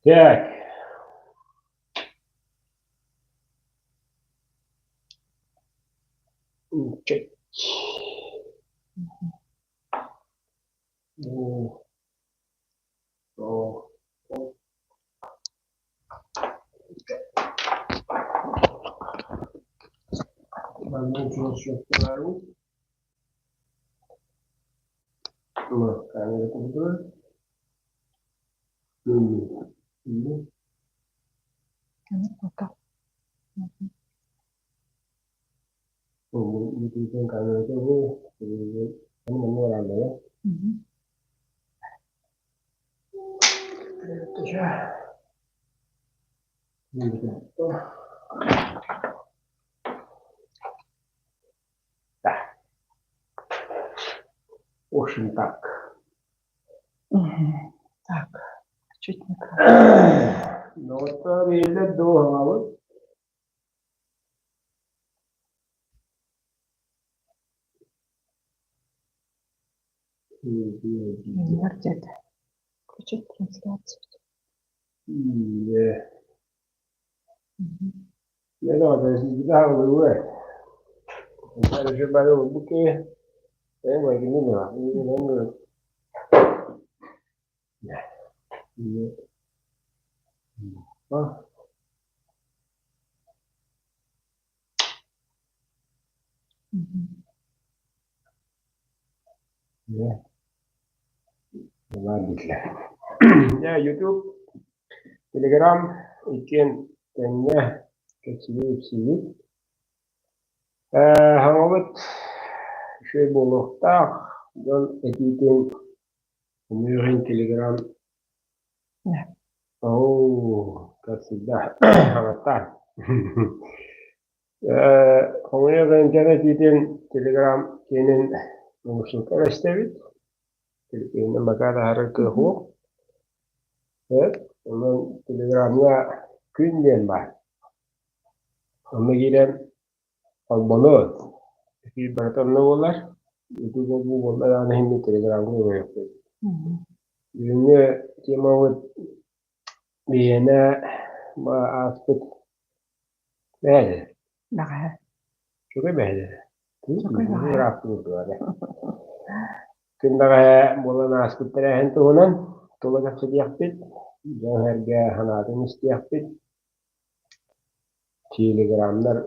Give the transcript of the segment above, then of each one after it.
Так. Пока. Мгм. В общем так. Мгм. Так, чуть микрофон. Доҕоттоор, иһиллэр дуо аҕабыт? Где-то. Включить трансляцию. Мгм. Мгм. YouTube, Telegram иккиэн тэҥҥэ кэпсии-ипсиибит. Хаҥабыт үчүгэй буолуохтаах, дьон этиитин умуйуһун Telegram Оо, как всегда, хаҥаттаан. Хомойуох иһин дьон этиитин Telegram киэнин наушникка эстэбит. Телефонунан бакаа таһаарар кыах суох. Онон Телеграмҥа күн диэн баар. Онно киирэн холбонуо. Эфир барыта онно буолар. Ютуб бу буолла даҕаны иһин Телеграмҥа уруйуохпут. Бүгүҥҥү темабыт биһиэнэ ааспыт бэйэтэ. Бэҕэһээ. Чугай бэйэтэ. Чугай бэҕэһээ. Ырааппыт курдуга. Күн бэҕэһээ буолан ааспыт тэрээһин туһунан тула кэпсэтиэхпит, дьон-сэргэ санаатын истиэхпит. Телеграмнар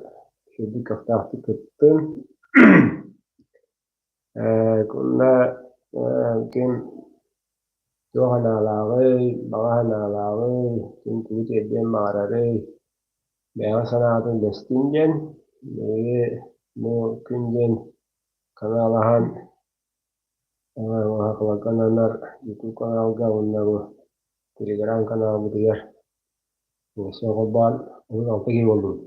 сүрдүк көхтөөхтүк кыттын. Онно ким туох санаалааҕый, баҕа санаалааҕый, ким тугу тиэрдиэн баҕарарый, бэйэҕэ санаатын бэстин диэн, биһиги бу күн диэн канал аһан ананар YouTube каналга уонна бу Telegram каналбытыгар өссө холбоон 36 киһи буоллубут.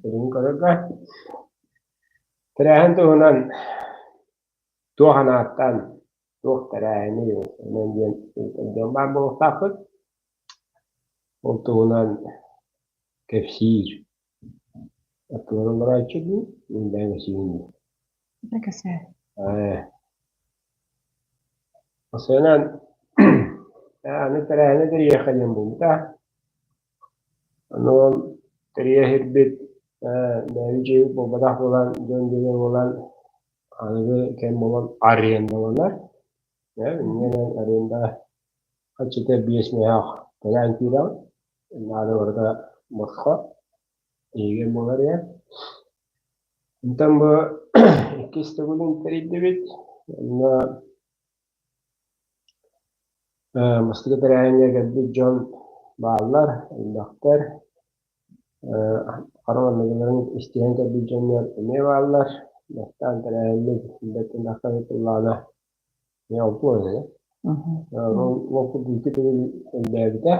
Бүгүн көрөргө тэрээһин туһунан туох анааттан туох тэрээһиний онон диэн дьон баар буолуохтаахпыт. Ол туһунан кэпсиир Аттылар олорооччу дуу, мин бэйэм кэпсиибин дуу? Это кэсээ. Осуонан аны тэрээһини тэрийиэххэ диэн буолбута. Ону ол тэрийэ иһирбит бэйэбит дьиэбит буолбатах буолан, дьон дьиэтэ буолан, аныгы кэм буолан арендаланар. Инньэ аренда хаччыта 5 мөһөөх төлөөн киирэҕин. Наада барыта босхо, эйигин буолар ээ. Онтон бу иккис төгүлүн тэрийдибит. Онно бастакы тэрээһиҥҥэ кэлбит дьон бааллар, элбэхтэр. Хара манныгыларын истиһэн кэлбит дьоннор эмиэ бааллар. Бастаан тэрээһиммит бэртэн тахса сытыллаана эмиэ олтуон үһү. Ол курдук икки төгүл элбээбитэ.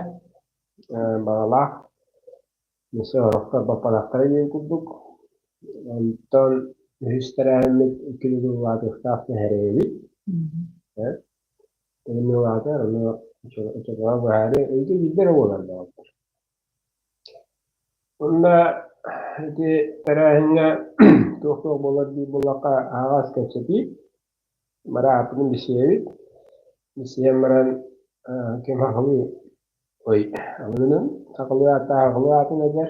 Баҕалаах өссө сорохтор баппатахтара диэн курдук. Онтон үһүс тэрээһиммит икки төгүл улаатыахтаах түһэрэйэбит. Эмиэ улаатар, ону оччотооҕу быһаарыы өйдө биирдэ эрэ буолар доҕоттор. Уонна ити тэрээһиҥҥэ туох-туох буолар диир буоллахха, аһаҕас кэпсэтии. Бары ааппытын билсиһэбит. Билсиһэн баран ким сахалыы ой алынын сахалыы ааттаах сахалыы аатын этэр,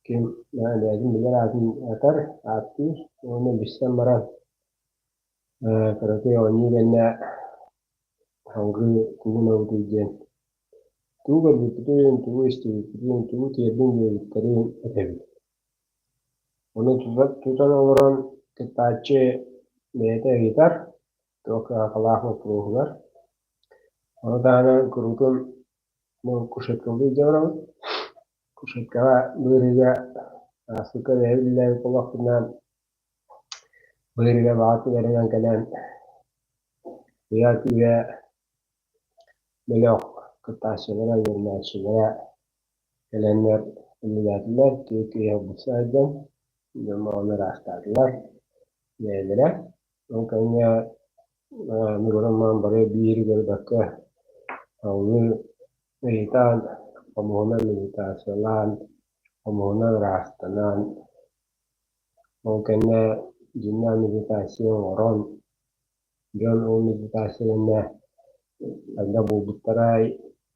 ким бэйэтин билэр аатын этэр, ааттыыр. Уонна билсэн баран кыракый оонньуу кэннэ салгыы тугу ылабытый диэн тугу көрбүппүтүн, тугу истибиппитин, тугу тиэрдиҥ диэбиттэрин этэбит. Ону тутан олорон кыттааччы бэйэтэ ыйытар, туох кыһалҕалаах боппуруоһугар. Ону таһынан куруутун бу кушеткалыы илдьэ барабыт. Кушеткаҕа быарыыга ааспыкка бэйэбит үлэлээбит буоллахпытына, быарыыга баҕа түгэринэн кэлэн уйа-күйэ бөлөх кыттааччылара, үөрэнээччилэрэ кэлэннэр үлэлээтилэр, киһи киһи сылдьан дьон оҕону ыраастаатылар бэйэлэрэ. Ол кэмҥэ Нугурамаан бары биир көрбөккө салгыы ыйытаан, хомуһунан медитациялаан, хомуһунан ыраастанан, ол кэннэ дьиҥнээх медитация оҥорон, дьон ол медитация кэннэ хайдах буолбуттарай,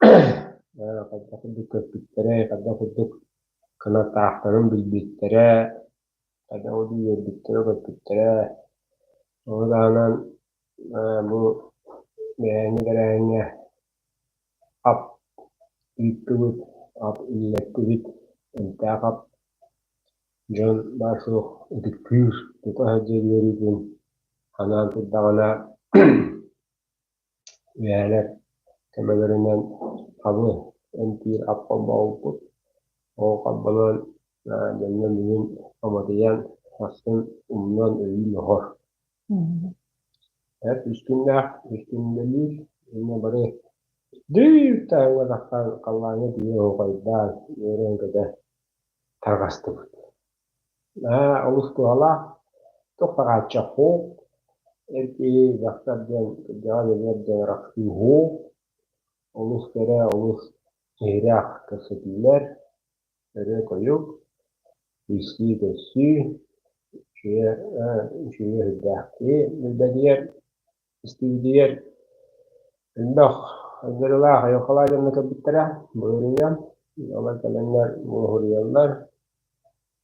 хайдах курдук көппүттэрэй, хайдах курдук кынаттаахтарын билбиттэрэ, хайдах курдук үөрбүттэрэ-көппүттэрэ. Ону таһынан бу бэйэҥҥэ тэрээһиҥҥэ ап ыыттыбыт, ап үллэттибит, эмтээх ап дьон баар-суох ытыктыыр, тута сылдьар үөрүүтүн анаан турдаҕына үөһээлэр көмөлөрүнэн хабы эмтиир ап холбообуппут. Ол холбонон дьоҥҥо бүгүн хомотуйан, сарсын умнан өйүүн оһор. Эт үс күннээх, үс күн үлэлиир, уонна бары дүүр тахсан халлааҥҥа тиийэ оһуохайдаан, үөрэн-көтөн тарҕастыбыт. Наһаа олус туһалаах, туох да хааччах суох, эр киһи, дьахтар диэн кырдьаҕас эдэр диэн арахсыы суох, олус кэрэ, олус иһирэх кэпсэтиилэр, өрө-тойук, истии-көстүү, үчүгэй үчүгэй сүрдээх киһи билбэтигэр, истибитигэр элбэх айдарыылаах айылҕалаах дьонно кэлбиттэрэ былырыыҥҥа. Олор кэлэннэр муоһуруйаллар.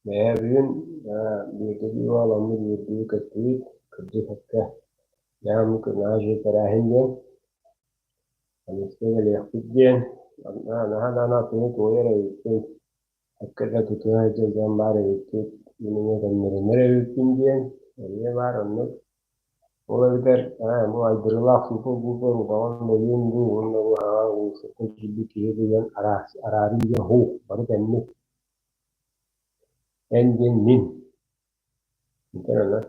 Бэйэ бүгүн бииргэ уоламмыт үөрдүү көстүбүт, кырдьык сөпкө дьаам наһаа үчүгэй тэрээһин диэн Эмискэ кэлиэхпит диэн, наһаа даҕаны атыны туойар эбиппин, сөпкө да тутуһа сылдьар дьон баар эбиккит, мин эмиэ көннөрүнэр эбиппин диэн, эмиэ баар оннук. Ол эбэтэр бу айдарыылаах супер-пупер угаҕын бэйиэн дуу уонна бу аҕа уулуссаттан киирбит киһи диэн араарыы диэн һуу, бары тэҥник. Эн диэн мин. Бүтэр аны.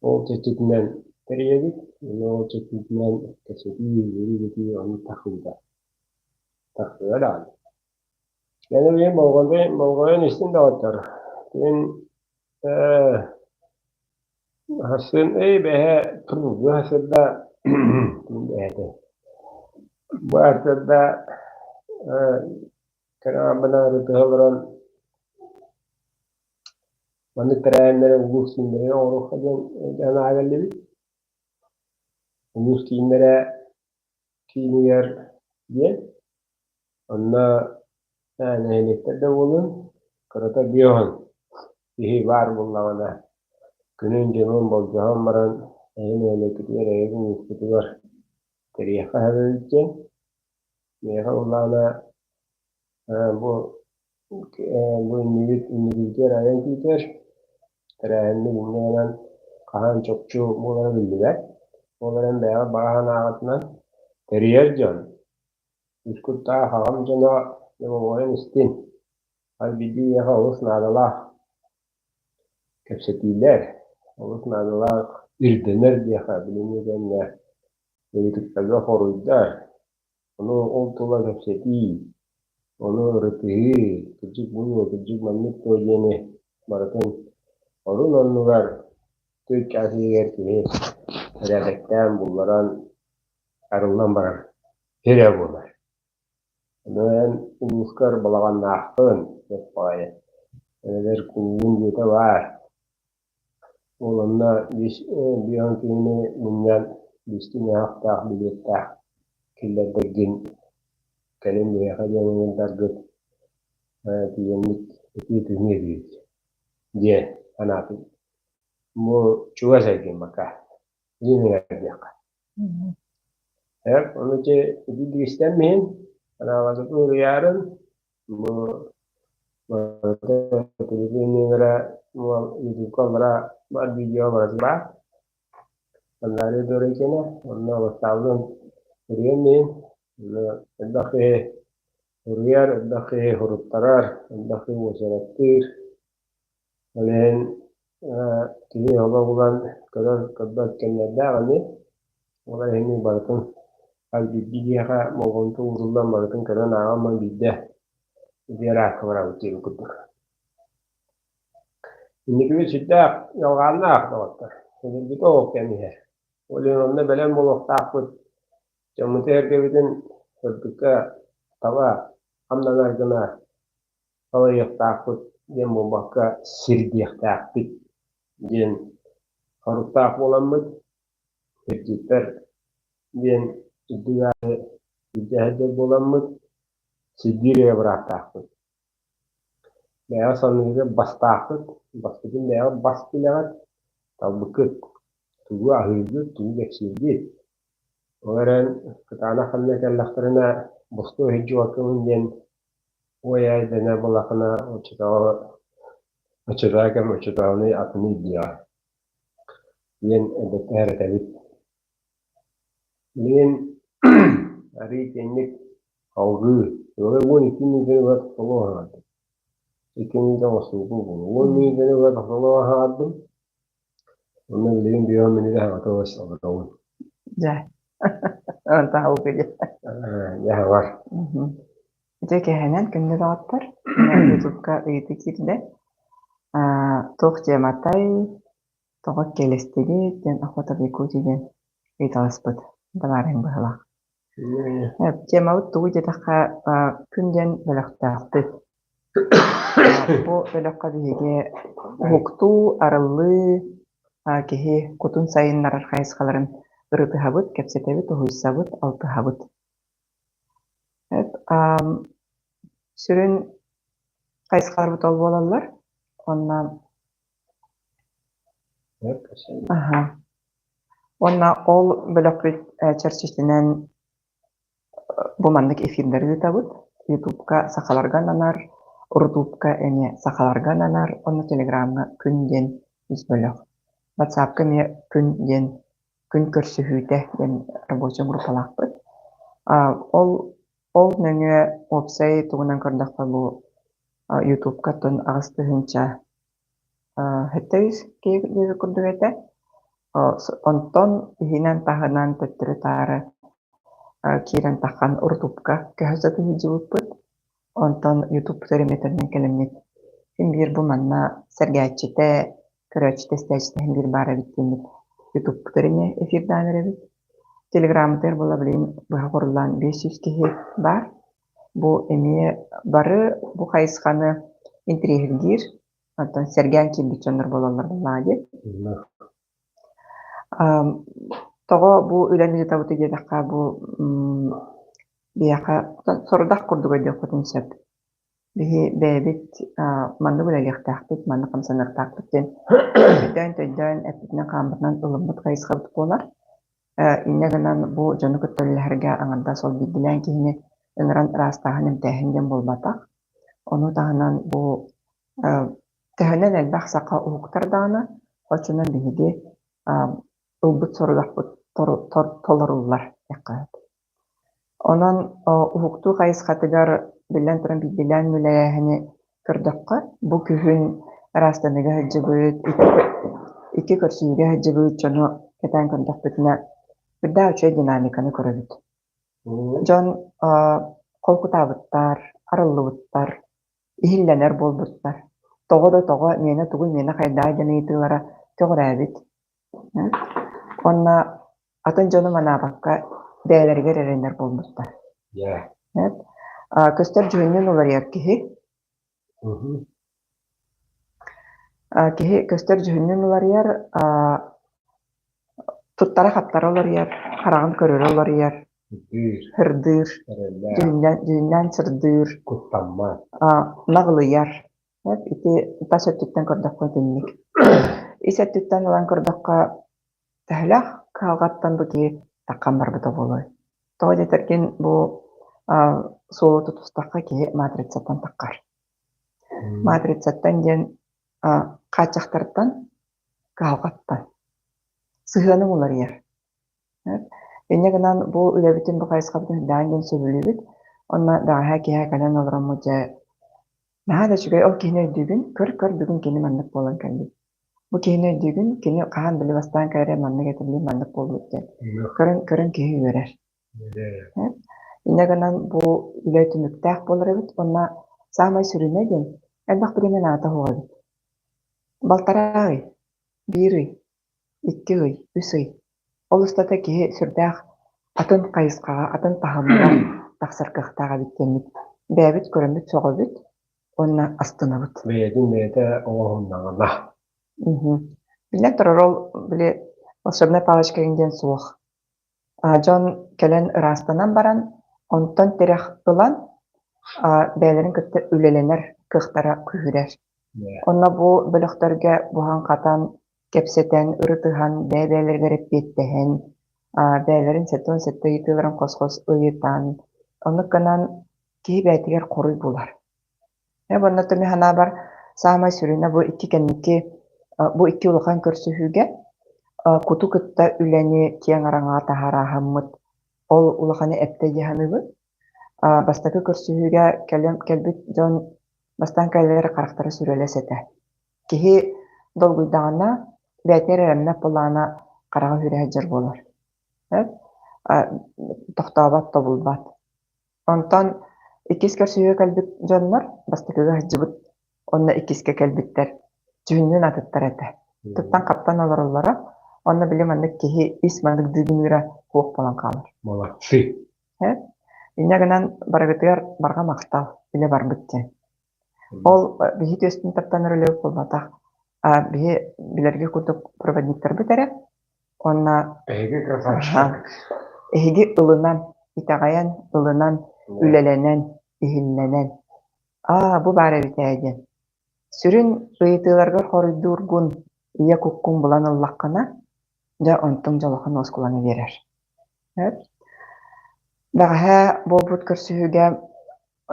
Ол чэрчитинэн тэрийэбит, уонна ол чэрчитинэн кэпсэтии, үөрүү-көтүү оннук тахсыбыта. Тахсыа даҕаны. Аны билигин болҕойон истин доҕоттор. Күн сарсын ый бэһэ бу сарсыарда күн бэһэтэ. Бу сарсыарда кыраабына ырытыһа олорон маннык тэрээһиннэри улуус кииннэригэр оҥоруохха диэн санаа кэллибит. Улуус кииннэрэ киинигэр диэн, онно нэһилиэктэр да буолун, кырата бүөҕүн киһи баар буоллаҕына, күнүн-дьылын болдьоһон баран эһи нэһилиэккитигэр, эһиги улуускутугар тэрийиэххэ сөп эбит диэн. Миэхэ буоллаҕына бу Бу иннибит иннибитигэр айан күүтэр, тэрээһиммит инньэ гынан хаһан чопчу буолара биллибэт. Ол эрэн бэйэҕит баҕа санааҕытынан тэрийэр дьон, үс куттаах аҕам дьоно дьэ болҕойон истиҥ. Хас биирдии киһиэхэ олус наадалаах кэпсэтиилэр, олус наадалаах ирдэнэр диэхэ билиҥҥи кэмҥэ ыйытыктарга хоруйдар, ону ол тула кэпсэтии, ону ырытыһыы, кырдьык бу дуо, кырдьык маннык дуо диэни барытын орун-оннугар түөрт чаас иһигэр киһи бэрээдэктээн булларан арыллан барар сирэ буолар. Ону эн улуускар балаҕаннааххын, сөп баҕайы, эбэтэр кулуубун дьиэтэ баар. Ол онно биэс киһини мунньан биэстии мөһөөхтөөх билиэттээх киллэрдэргин кэлин биһиэхэ диэн ыҥырдаргыт тиийэммит ытыы түһүө эбит диэн санаатым. Бу чугас эргин бака илин эҥэр диэххэ. Эр ону ити ити истэн анаалазытын уруйаарын бу барыта телевидениелара ютубка аллара бар видео барыта баар. Аннары дөрөйкене онно бастаабытын уруйан иһин элбэх киһи уруйар, элбэх киһи суруттарар, элбэх киһи уочараттыыр. Ол иһин киһи олох булан көрөр көрбөт кэмнэрдээх ини. Ол иһин барытын хас биирдии киһиэхэ болҕомто ууруллан барытын көрөн ааҕан биирдэ ити ыраахха барабыт диэбит курдук. Инникибит сүрдээх дьалҕааннаах доҕоттор. Эдэрбит ол кэм иһэр. Ол иһин онно бэлэм буолуохтаахпыт. Дьоммутун-сэргэбитин сырдыкка таба хамнанар гына салайыахтаахпыт диэн буолбакка сирдиэхтээхпит диэн соруктаах буоламмыт, сирдьиттэр диэн үрдүк ааты илдьэ сылдьар буоламмыт, сирдиир эрэ бырааптаахпыт. Бэйэҕит санныгытыгар бастааххыт, баспытын бэйэҕит бас билэҕит, талбыккыт, тугу аһыыргыт, тугу кэпсииргит. Ол эрэн кытаанах ханна кэллэхтэринэ босхо иһирдьибаккабын диэн уой-аай дэнэр буоллаххына оччотооҕу оччотооҕу кэм оччотооҕуну атыны ирдиэҕэ диэн эрдэттэн эрэтэбит. Билигин арыый киэҥник салгыы 12 мүнүүтэни быһа тохтолуо аһаардым. Икки мүнүүтэ оҥостубукку буолуо. 10 мүнүүтэни быһа тохтолуо аһаардым. Онно билигин 5 мүнүүтэ аһаҕата олоробун. Дьэ, онтон алгыы Дьэ бар. Ити кэһэнэн күндү доҕоттор, Ютубка ыйытыы киирдэ. Туох тематай, тоҕо кэлэстигит диэн Охота в Якутии диэн ыйыталаспыт табаарыһым быһыылаах. Темабыт тугу диэтэххэ, күн диэн бөлөхтөөхпүт. Бу бөлөххө биһиги уһуктуу, арыллыы, киһи кутун сайыннарар хайысхаларын ырытыһабыт, кэпсэтэбит, уһуйсабыт, алтыһабыт. Сүрүн хайысхаларбыт ол буолаллар. Уонна Аха. Уонна ол бөлөхпүт чэрчитинэн бу маннык эфирдэри ыытабыт. Ютубка сахаларга ананар, Рутубка эмиэ сахаларга ананар, уонна Телеграмҥа Күн диэн үс бөлөх. Ватсапка эмиэ Күн диэн күн көрсүһүүтэ диэн рабочай группалаахпыт. Ол ол нөҥүө уопсай тугунан көрдөххө бу Ютубка оттон 8000 сэттэ киһи диэбит курдук этэ. Онтон иһинэн-таһынан төттөрү-таары киирэн таххан Рутубка көһө сатыы сылдьыбыппыт. Онтон Ютуб периметринэн кэлэммит син биир бу манна сэргээччитэ, көрөөччүтэ, истээччитэ син биир баар эбит диэммит Ютубпутугар эмиэ эфирдаан эрэбит. Телеграммытыгар буолла билигин быһа куруллаан 500 киһи баар. Бу эмиэ бары бу хайысханы интэриэһиргиир, оттон сэргээн киирбит дьоннор буолаллар буоллаҕа дии. Тоҕо бу үлэни ыытабытый диэтэххэ, бу биһиэхэ сорудах курдук өйдүөххүтүн сөп. Биһи бэйэбит маннык үлэлиэхтээхпит, маннык хамсаныахтаахпыт диэн өйдөөн-төйдөөн эппитинэн-хааммытынан ылыммыт хайысхабыт буолар. Инньэ гынан бу дьону кытта үлэлэһэргэ аҥардас ол биирдиилээн киһини ыҥыран ыраастааһын, эмтээһин диэн буолбатах. Ону таһынан бу төһөнөн элбэх саха уһуктар даҕаны, оччонон биһиги ылбыт сорудахпыт толоруллар диэххэ сөп. Онон уһуктуу хайысхатыгар биллэн туран биирдиилээн үлэлээһини Көрдөххө, бу күһүн ыраастаныыга сылдьыбыт, икки көрсүһүүгэ сылдьыбыт дьону кэтээн көрдөхпүтүнэ, үрдээх үчүгэй динамиканы көрөбүт. Дьон холкутаабыттар, арыллыбыттар, иһиллэнэр буолбуттар. Тоҕо да тоҕо, миэнэ тугуй, миэнэ хайдаа диэн ыйытыылара көҕүрээбит. Уонна атын дьону манаабакка бэйэлэригэр эрэнэр буолбуттар. Көстөр дьүһүннүүн уларыйар киһи. Киһи көстөр дьүһүннүүн уларыйар, туттара-хаптара уларыйар, хараҕын көрөрө уларыйар, сырдыыр, дьүһүннээн сырдыыр, куттаммат, наҕылыйар. Ити тас өттүттэн көрдөххө итинник. Ис өттүттэн ылан көрдөххө, төһөлөөх кыһалҕаттан бу киһи таххан барбыта буолуой? Тоҕо диэтэргин бу суолу тутустахха киһи матрицаттан таххар. Матрицаттан диэн хааччахтартан, кыһалҕаттан. Сыһыаным уларыйар. Инньэ гынан бу үлэбитин бу хайысхабытын үрдээн диэн сөбүлүүбүт. Онно бэҕэһээ киэһэ кэлэн олороммут дьэ наһаа да үчүгэй ол киһини өйдүүбүн, көр-көр бүгүн кини маннык буолан кэлбит. Бу киһини өйдүүгүн, кини хаһан били бастаан кэлэрэ маннык этиллии маннык буолбут диэн. Көрөн көрөн киһи үөрэр. Инньэ гынан бу үлэ түмүктээх буолар эбит уонна саамай сүрүнэ диэн элбэх бириэмэ наада суох эбит. Балтараа ый, биир ый, икки ый, үс ый. Ол устата киһи сүрдээх атын хайысхаҕа, атын таһымҥа тахсар кыахтаах эбит диэммит бэйэбит көрөммүт сөҕөбүт уонна астынабыт. Бэйэтин бэйэтэ оҥоһуннаҕына. Биллэн турар, ол били волшебная палочка диэн суох. Дьон кэлэн ыраастанан баран, онтон тирэх ылан, бэйэлэрин кытта үлэлэнэр кыахтара күүһүрэр. Онно бу бөлөхтөргө буһан-хатан, кэпсэтэн, ырытыһан, бэйэ-бэйэлэригэр эппиэттэһэн, бэйэлэрин 77 ыйытыыларын хос-хос ыйытан, оннук гынан киһи бэйэтигэр хоруй булар. Уонна мин санаабар саамай сүрүнэ бу икки кэнники бу икки улахан көрсүһүүгэ куту кытта үлэни киэҥ араҥаҕа таһаарааһыммыт ол улаханы эптэ дии саныыбын. Бастакы көрсүһүүгэ кэлэн кэлбит дьон бастаан кэлэллэр харахтара сүрүөлэс этэ. Киһи долгуйдаҕына бэйэтигэр эрэммэт буоллаҕына хараҕа сүүрэ сылдьар буолар. Тохтообот, тобулбат. Онтон иккис көрсүһүүгэ кэлбит дьоннор бастакыга сылдьыбыт уонна иккискэ кэлбиттэр дьүһүннүүн атыттар этэ. Туттан-хаптан олороллоро. Онно били маннык киһи ис маннык дыыгыныыра суох буолан хаалар. Молодцы. Инньэ гынан барыгытыгар барҕа махтал, үлэ барбыт диэн. Ол биһи түөспүн таптанар үлэбит буолбатах. Биһи билэргэ курдук проводниктарбыт эрэ. Уонна Эһиги красавчик. Эһиги ылынан, итэҕэйэн, ылынан, үлэлэнэн, иһиннэнэн. Аа, бу баар эбит ээ диэн. Сүрүн ыйытыыларгар хоруйдуургун, ийэ куккун булан ыллаххына, дьэ онтуҥ дьолохон уоскулаҥы биэрэр. Бэҕэһээ буолбут көрсүһүүгэ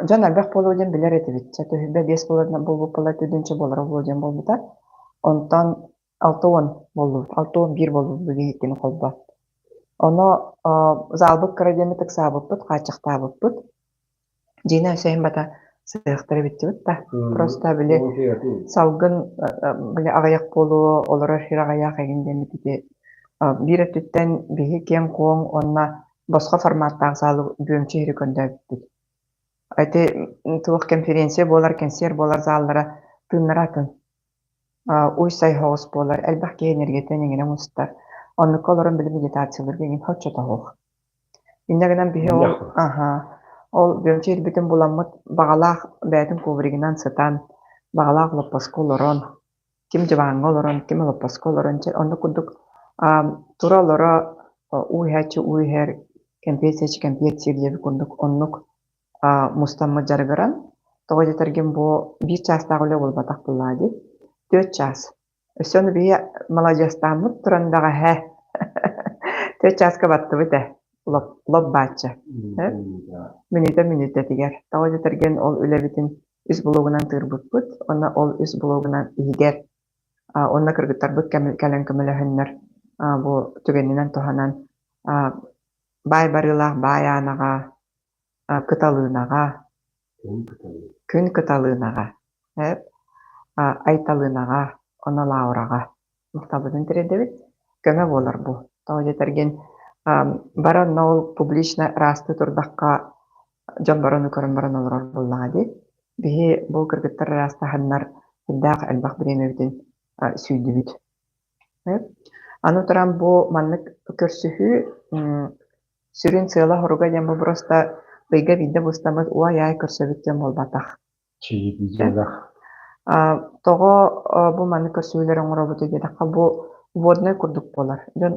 дьон элбэх буолуо диэн билэр этибит. Чэ, түһүлбэ биэс буолар буолбут буолла, түдүнчэ буолара буолуо диэн буолбута. Онтон 60 буоллубут, 61 буоллубут биһиккини холбоон. Ону залбыт кыра диэммит ыксаабыппыт, хааччахтаабыппыт. Дьиҥэ өссө иһин бата сыһыахтара бүттүбүт да. Просто били салгын били аҕыйах буолуо, олорор сир аҕыйах эҥин диэммит ити биир өттүттэн биһи киэҥ-куоҥ уонна босхо форматтаах саалы бүөмчү иһири көрдөөбүппүт. Ити туох конференция буолар, кэнсиэр буолар заллара тыыннара атын. Уй-сай соҕус буолар, элбэх киһи энергиятын эҥинэ мустар. Оннукка олорон били медитацияларга эҥин соччото суох. Инньэ гынан биһи ол аһа ол бүөмчү ирбитин буламмыт баҕалаах бэйэтин ковригынан сытан, баҕалаах олоппоско олорон, ким дьыбааҥҥа олорон, ким олоппоско олорон, чэ оннук курдук тура-олоро уу иһээччи уу иһэр, кэмпиэт сиэччи кэмпиэт сиир диэбит курдук оннук мустаммыт дьарыгыран, тоҕо диэтэргин бу биир чаастаах үлэ буолбатах буоллаҕа дии, 4 чаас. Өссө ону биһи маладьыастааммыт туран бэҕэһээ 4 чааска баттыбыт ээ, лоп, лоп бааччы. Мүнүүтэ мүнүүтэтигэр. Тоҕо диэтэргин ол үлэбитин үс блогунан тыырбыппыт, уонна ол үс блогунан иһигэр уонна кыргыттарбыт кэлэн көмөлөһөннөр бу түгэнинэн туһанан баай барыылаах баай аанаҕа Кыталыынаҕа, Күн Кыталыынаҕа. Айталынаҕа, ону Лаураҕа махталбытын тириэрдэбит. Көмө буолар бу. Тоҕо диэтэргин баран ол публично ыраастыы турдахха дьон баран көрөн баран олорор буоллаҕа дии. Биһи бу кыргыттар ыраастаһаннар сүрдээх элбэх бириэмэбитин сүүйдүбүт. Аны туран бу маннык көрсүһүү сүрүн сыала-соруга диэн бу просто ыйга биирдэ быстаммыт уай-аай көрсөбүт диэн буолбатах. Тоҕо бу маннык көрсүһүүлэри оҥоробутуй диэтэххэ, бу вводнай курдук буолар. Дьон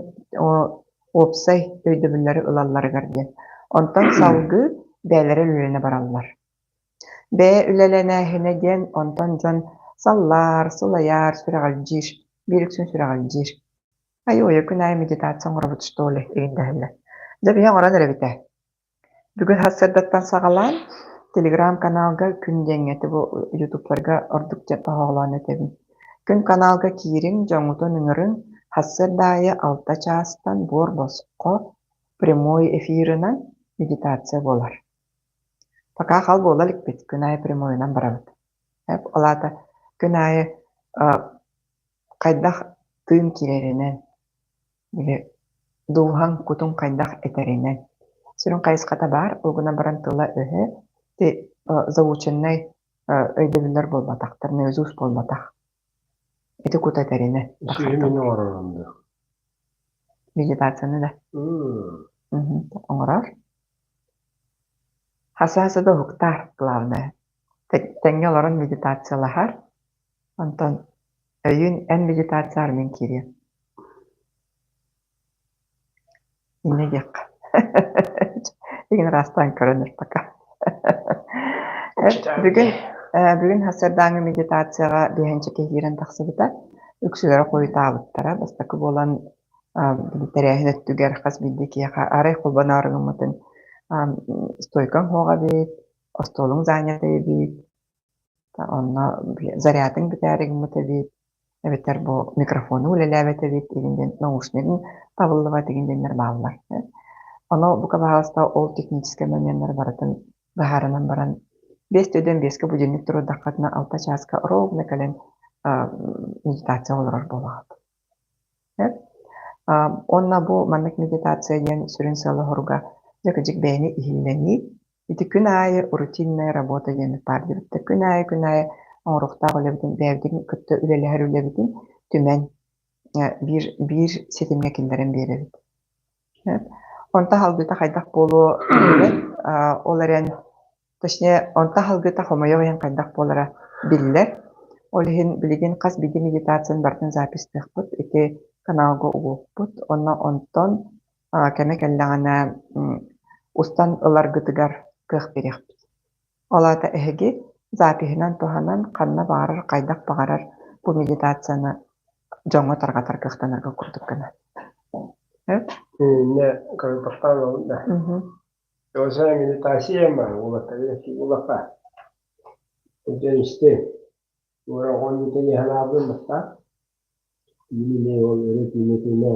уопсай өйдөбүллэри ылалларыгар диэн. Онтон салгыы бэйэлэрэ үлэлэнэ бараллар. Бэйэ үлэлэнээһинэ диэн онтон дьон саллар, сылайар, сүрэҕэлдьиир, биир үксүн сүрэҕэлдьиир. Айы-ойо күн аайы медитация оҥоробут что ли игин дэһэллэр. Дьэ биһи оҥорон эрэбит ээ. Бүгүн сарсыардаттан саҕалаан телеграм-каналга күн диэҥҥэ бу ютубтарга ордук тоһоҕолоон этэбин. Күн каналга киириҥ, дьоҥҥутун ыҥырыҥ, сарсыарда аайы 6 чаастан буор босхо прямой эфирынан медитация буолар. Пока хал буола иликпит, күн аайы прямойунан барабыт. Ол аата күн аайы хайдах тыын киирэринэн, били дууһаҥ, кутуҥ хайдах этэринэн. Сүрүн хайысхата баар, ол гынан баран тыла-өһө заученнай өйдөбүллэр буолбатахтар, наизусть буолбатах. Ити кут этэринэн. Сүһүмүн оҥорорум дуо? Медитацияны да. Оҥорор. Хасааса да уһуктаар, главное. Тэҥҥэ олорон медитациялаһар. Онтон өйүн эн медитацияҕар мин киириэм. Инньэ диэххэ. Игин ыраастаан көрөн өр пока. Бүгүн бүгүн сарсыардааҥҥы медитацияҕа биэһинчэкэ киирэн тахсыбыта. Үксүлэрэ хойутаабыттара. Бастакы буолан тэрээһин өттүгэр хас биирдии киһиэхэ арай холбоноору гыммытын стойкаҥ суоҕа эбит, остуолуҥ занята эбит, онно зарядыҥ бүтээри гыммыт эбит, эбэтэр бу микрофону үлэлээбэт эбит игин диэн наушнигын табыллыбат игин диэннэр бааллар. Ону бука баһаалыста ол техническэй моменнары барытын быһаарынан баран 5:05-кэ будильник туруордаххытына 6 чааска ровно кэлэн медитация олорор буолаҕыт. Уонна бу маннык медитация диэн сүрүн сыала-соруга дьэ кырдьык бэйэни иһиллэнии. Ити күн аайы рутинная работа диэн баар диэбиттэр. Күн аайы күн аайы оҥоруохтаах үлэбитин бэйэбитин кытта үлэлэһэр үлэбитин түмэн биир биир ситимҥэ киллэрэн биэрэбит. Онто аһылгыта хайдах буолуо биллибэт. Ол эрэн точнее онто аһылгыта хомойуох иһин хайдах буолара биллэр. Ол иһин билигин хас биирдии медитацияны барытын записьтыахпыт, ити каналга угуохпут. Уонна онтон кэмэ кэллэҕинэ устан ыларгытыгар кыах биэриэхпит. Ол аата эһиги запиһынан туһанан ханна баҕарар, хайдах баҕарар бу медитацияны дьоҥҥо тарҕатар кыахтанарга курдук гына. Иннэ көрбөхтөөн да. Оса медитация ма улака. Дьэ исти. Уора санаабын баста. Түүнүнэ ол өрө түүнэ-түүнэ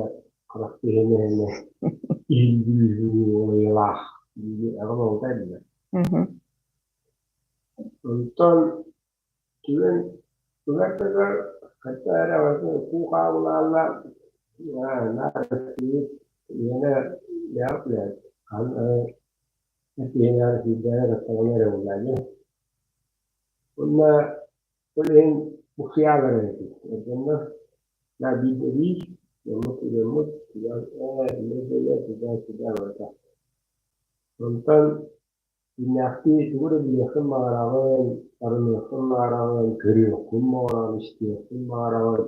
харах түһэнэ иһиллүү-уойалаах аҕам оҕото этилэр. Онтон түгэн ыгар-тыгар хата эрэ куу хааллаалла наар иэнэ хаһан киһинээр сүүрдээх эрэ эрэ буоллаа Уонна ол иһин бухуйаалар эбит. Дьоннор на биирдэ биир, дьоммут дьоммут ээ сюда барыта. Онтон күннээхтии тугу эрэ билиэххин баҕараҕын, арыныаххын баҕараҕын, көрүөххүн баҕараҕын, истиэххин баҕараҕын.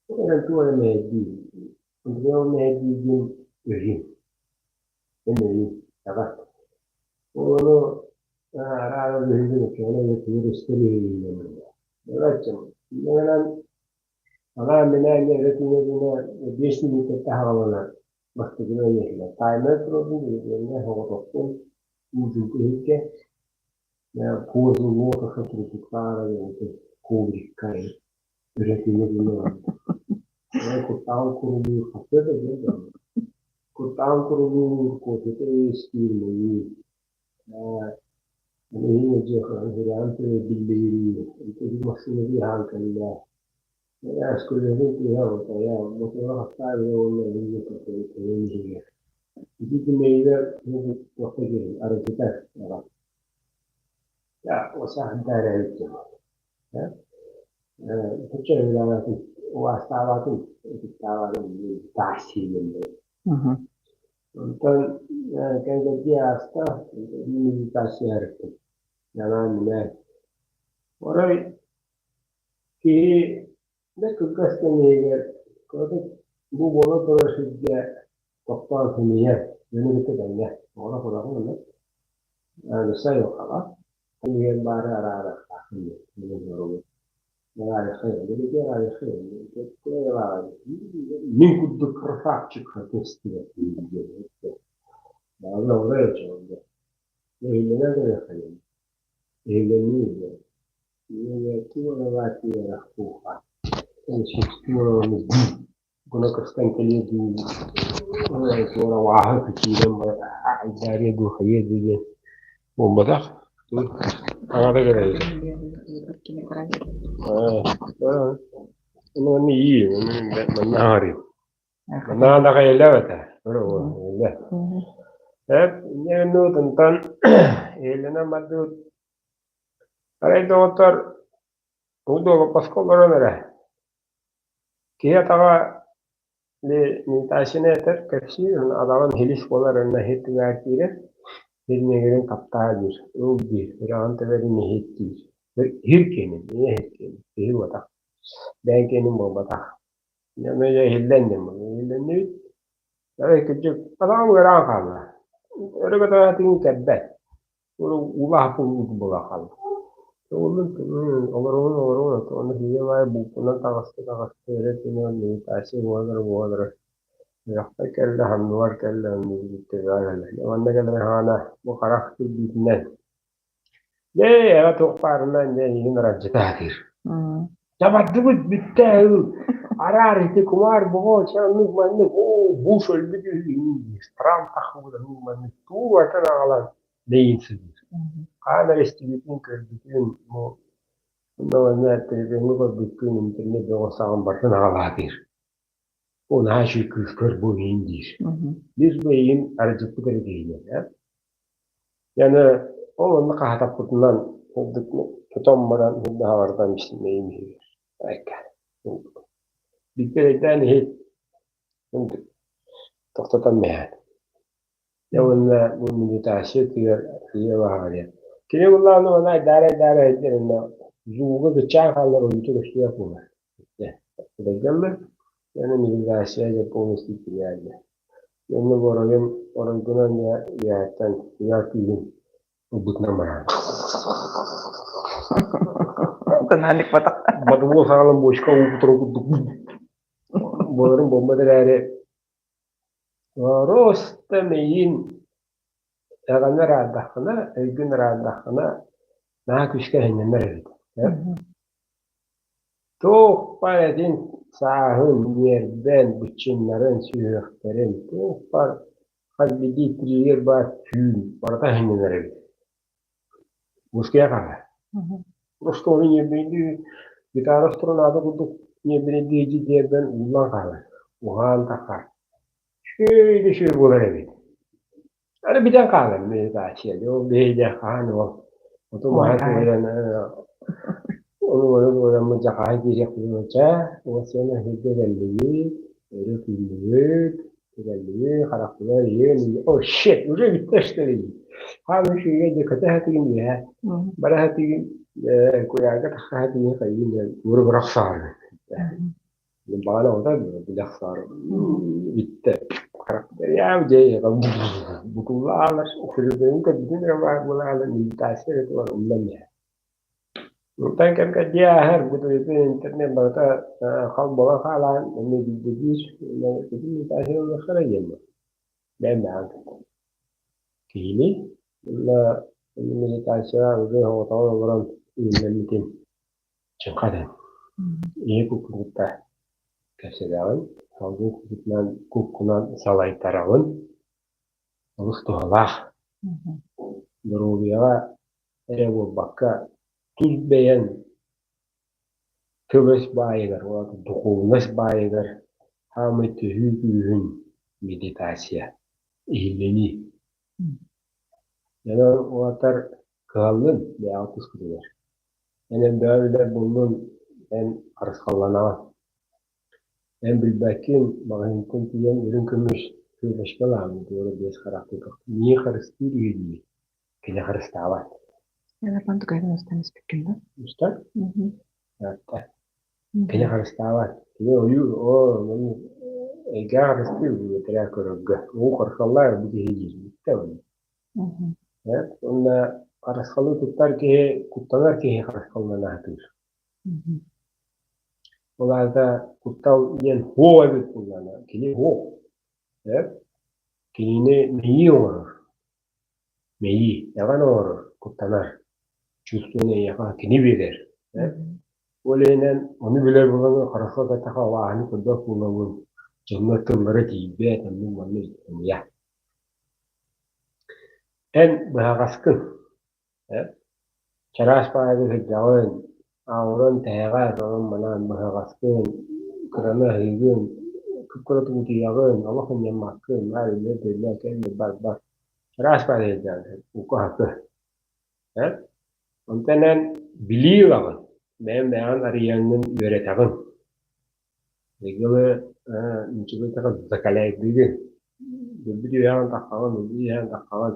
Ол эрэн туох эрэ мэһэйдиир. Онтукай ол мэһэйдииргин өйүн, эн өйүн, таҕа. Ол ону Онтон кэнсэрдии ааста, медитация Анаан-минээн. Орой киһи бэрт кылгас кэм иһигэр кыратык бу буола турар сиргэ тохтоон сыныйар, дьону кытта тэҥҥэ оҕолор онно аныса айылҕаҕа иһэн баары араарыахтааххын диэн оҥоробут. Мин курдук красавчик көстүбэт диэн Иһиллэнэн көрүөххэ иһиллэнии диэн Гына көстөн кэлиэ дуу, туора уһааһы киирэн айдаарыа дуу, хайыа дуу диэн буолбатах. Аҕата кэлэр. Манна ии, манна аһарыым. Манна аҕайыллыбата. Эп, инньэ иһиллэнэн бардыбыт. Арай доҕоттор, уу олоппоско олорон эрэ Киһи атаҕа медитацияны этэр, кэпсиир, атаҕын һилис буолар уонна иһит түгэҕэр киирэр, сир ньэгирин таптаа диир, ыл диир, үрэҕин тэбэрин иһит диир. Иһир киэнин, ийэ иһит киэнин, киһи буотах, бэйэҥ киэнин буолбатах. Дьэ, дьэ иһиллэн диэн буолла. Иһиллэннибит. Арай кырдьык, атаҕым ыараан хаалла. Өрө көтөҕө кэлбэт. Улааппыт буола хаалла. Олоруун олоруун онно сыыйа баайа булкунан таҕыста таҕыста өрө тыынан медитация буолар буолар үрэхпэр кэллэ санныбар кэллэ манна кэлэн хаана бу харах кирбиитинэн дьэ эҕэ туох баарынан дьэ эйигин аралдьытаатыыр Табардыбыт бүттэ ыл араар ити кумаар боҕо чэ оннук маннык оо буш өлбүт үһү стран таххыбыт оннук маннык туу атан аҕалан дэйин сылдьар. Хаан эрэ истибитин көрбүтүн бу онно телефоҥҥа көрбүккүн интернет бөҕө саҕан барытын аҕалаатыыр. Бу наһаа үчүгэй кыыс көр бу иһин диир. Биир бу эйигин аралдьыппыт эрэ киһини Яны ол онно хаһатаппытынан тутан баран баһаҕардан мэйим иһигэр айка биирдэ эрэйдээн иһит тохтотон мэһээн дьэ уонна бу медитация тыгар ийэ баһаҕарыйа кини буллаҕына уонна айдаара-айдаара иһиттэр уонна зууга кыччаан хааллар ойуута көстүбэт буолар Кыдайдаллар яны медитация дьэ полностью кириэллэр Уонна бу оройун оройгунан үөһэттэн үөһэ күүһүн ылбытынан бараҕын. Тынааннык батах. Бодугу хаалан бочка уу кутура курдук буоларын буолбат эрээри просто мэйиин эҕэни араардаххына, өйгүн араардаххына наһаа күүскэ эһиннэнэр эбит. Туох баар этин сааһын, ньиэрбэн, быччыҥнарын, сүһүөхтэрин, туох баар хас биирдии тириигэр баар түүн барыта иһиннэнэр эбит. Мускуйа хаалар. Просто ону ньиэрбэйдии гитара струната курдук ньиэрбэйдии дьиэрбэн ууллан хаалар, уһаан таххар. Үчүгэй да үчүгэй буолар эбит. Аны бүтэн хаалар медитация. Ол биһиги хаһан ол оту маһы түһэрэн ону ону буоламмыт дьахаһа киириэхпитин чэ уосуона эһиги кэллигит өрө күллүгүт кэллигит харахпытыгар иһэн о shit уже бүттэ что ли хаан үчүгэйгэ дьэ көтө сатыгын үөһэ бара сатыгын куйаарга тахса сатыгын хайыын диэн уру бырах саары Баҕана оҕото билэх саар бүттэ. Характериам дьэ букуллаалар үчүгэйин көрбүтүн эрэ баар буолаалар медитация эрэ тула умнан иһэр. Онтон кэм кэрдии ааһар бу интернет барыта хал буолан хаалаан эмиэ биирдэ биир медитация ылыахтара диэн бэйэм бэйэм киһини уонна медитацияҕа уже оҕотоҕун олорон үүннэммитин чыҥха этэн ийэ куккун кытта кэпсэтэҕин, салгыы куккутунан куккунан салайтараҕын олус туһалаах. Доруобуйаҕа эрэ буолбакка, тус бэйэҥ тыл-өс баайыгар, духуобунас баайыгар хаамай төһүү күүһүн медитация, иһиллэнии. Дьоно уолаттар кыһаллын бэйэҕэ тускутугар. Эн элбэҕи билэр буоллун, эн харысхалланаҕын. Эн билбэккин, маҕаһыынтан тиийэн үрүҥ көмүс кыабачка ылаҕын, туора биэс харахтыы миигин харыстыыр үһү дии, кини харыстаабат. Эн тугайбын устан испиккин да? Устан? Аатта. Кини харыстаабат. Кини ойуу, оо, маны эйгэҕэ харыстыыр бэтэрээ көрөргө. Уу харысхаллаар бу киһи диир. Бүттэ онно. Уонна харысхалы туттар киһи, куттанар киһи харысхалынан аһатыыр. Ол аата куттал диэн һуох эбит буоллаҕына, кини һуох. Кинини мэйии оҥорор. Мэйии эҕэн оҥорор, куттанар. Чувствоны эйиэхэ кини биэрэр. Ол иһинэн ону билэр буолан харахха кэтэхэ алааһыны көрбөт буолабын, дьоннор тыллара тиийбэт, оннук маннык ымыйа. Эн быһаҕаскын, чараас баайга сылдьаҕын, ааҕыран тэһэҕэр, онон-манан быһаҕаскын, кыраны аһыыгын, кып-кыратык утуйаҕын, олох ынньаммаккын, наар үлэ-үлэ, кэл бар-бар. Чараас баайга сылдьаҕын, уку-хакы. Онтон эн билии ылаҕын, бэйэҥ бэйэҕин арыйаҥҥын үөрэтэҕин. Ыгылы ничего закаляйдыгын. Билбит үөһэҕин таххаҕын, билбит үөһэҕин таххаҕын,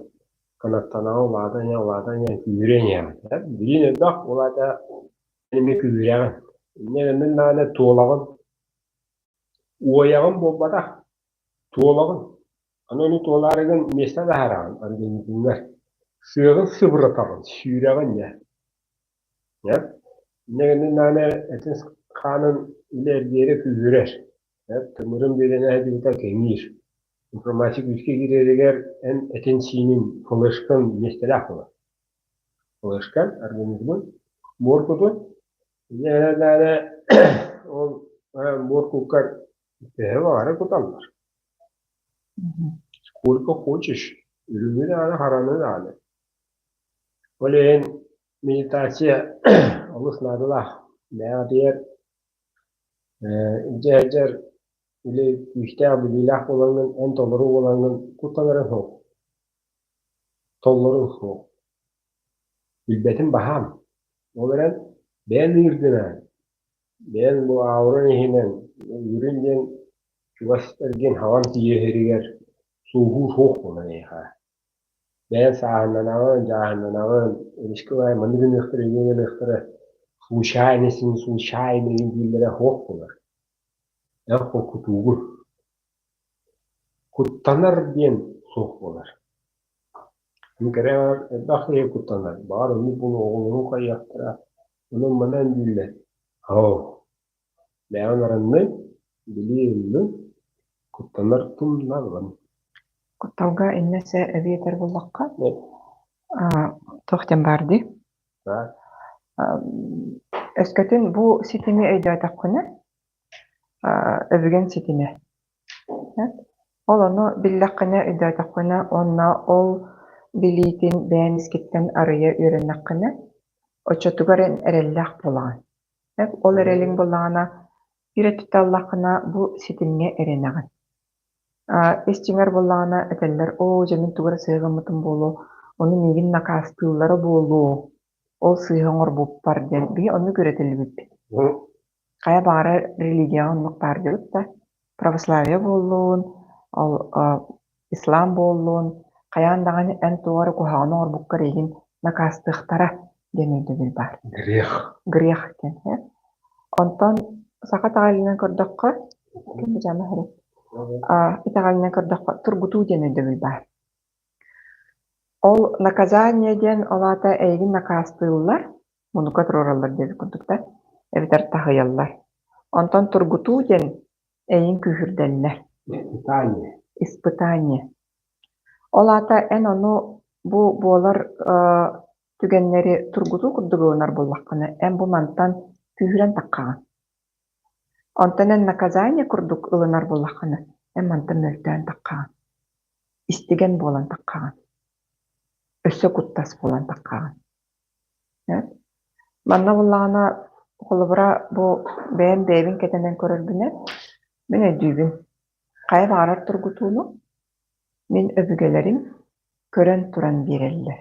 кынаттанаҕын, улаатан иһэн, улаатан иһэн күүһүрэн иһэҕин. Билиин элбэх, ол аата эн эмиэ күүһүрэҕин. Инньэ гыннын даҕаны туолаҕын. Уойаҕын буолбатах, туолаҕын. Аны ону туолаарыгын миэстэ таһаараҕын организмҥар. Сыаҕын сыбыратаҕын, сүүрэҕин дьэ. Дьэ, инньэ гыннын даҕаны этин хаанын үлэ эргиэрэ күүһүрэр. Тымырын биэрэн эһэтибитэ кэҥиир. Информация күүскэ киирэригэр эн этин-сиинин флешкан миэстэлээх буолар. Флешкан организмын муор кутун инньэ гынан даҕаны ол муор куккар төһө баҕарар куталлар. Сколько хочешь, үрүҥү даҕаны, хараны даҕаны. Ол иһин медитация олус наадалаах. Бэйэҕитигэр дьэ-дьэр үлэ күүстээх, билиилээх буолаҥҥын, эн толору буолаҥҥын куттанарыҥ суох, толлоруҥ суох. Билбэтим баһаам. Ол эрэн бэйэҥ ыыргынан, бэйэҥ бу ауран иһинэн үрүн диэн чугас эргин хаҥан тиийэ иһэригэр суоһуур суох буолан эйиэхэ. Бэйэҥ сааһыннанаҕын, дьааһыннанаҕын, эмискэ баай маннык гыныахтара, үҥүү гыныахтара, случайность случайный дииллэрэ суох буолар. Эн холкутуугун. Куттанар диэн суох буолар. Мин кэрэ элбэх киһи куттанар, баҕар оннук буолуо, оҕолорум хайыахтара, онон-манан дииллэр. Оо, бэйэҕин арынныҥ, билии ыллыҥ, куттанар тумнаҕын. Кутталга иннэсэ эбии этэр буоллахха, туох диэн баар дии? Өскөтүн бу ситими өйдөөтөххүнэ, өбүгэн ситимэ. Ол ону биллэххинэ, өйдөөтөххүнэ уонна ол билиитин бэйэҥ искиттэн арыйа үөрэннэххинэ, оччотугар эн эрэллээх буолаҕын. Ол эрэлиҥ буоллаҕына, биир өттүттэн ыллаххына, бу ситимҥэ эрэнэҕин. Ис дьиҥэр буоллаҕына этэллэр: "Оо, дьэ мин тугу эрэ сыыһа гыммытым буолуо, ону миигин накаастыыллара буолуо, ол сыыһа оҥорбуппар" диэн биһи оннук үөрэтиллибиппит. Хайа баҕарар религияҕа оннук баар диэбит да, православие буоллун, ол ислам буоллун, хайаан даҕаны эн туох эрэ куһаҕаны оҥорбуккар эйигин накаастыахтара диэн өйдөбүл баар. Грех. Грех диэн. Онтон саха итэҕэлинэн көрдөххө, итэҕэлинэн көрдөххө тургутуу диэн өйдөбүл баар. Ол наказание диэн ол аата эйигин накаастыыллар, муннукка туруораллар диэбит курдуктар, эбэтэр таһыйаллар. Онтон тургутуу диэн эйигин күүһүрдэллэр. Испытание. Испытание. Ол аата эн ону бу буолар түгэннэри тургутуу курдук ылынар буоллаххына, эн бу мантан күүһүрэн таххаҕын. Онтон эн наказание курдук ылынар буоллаххына, эн мантан мөлтөөн таххаҕын, истигэн буолан таххаҕын, өссө куттас буолан таххаҕын. Манна буоллаҕына, холобура, бу бэйэм бэйэбин кэтэнэн көрөрбүнэн, мин өйдүүбүн. Хайа баҕарар тургутууну мин өбүгэлэрим көрөн туран биэрэллэр.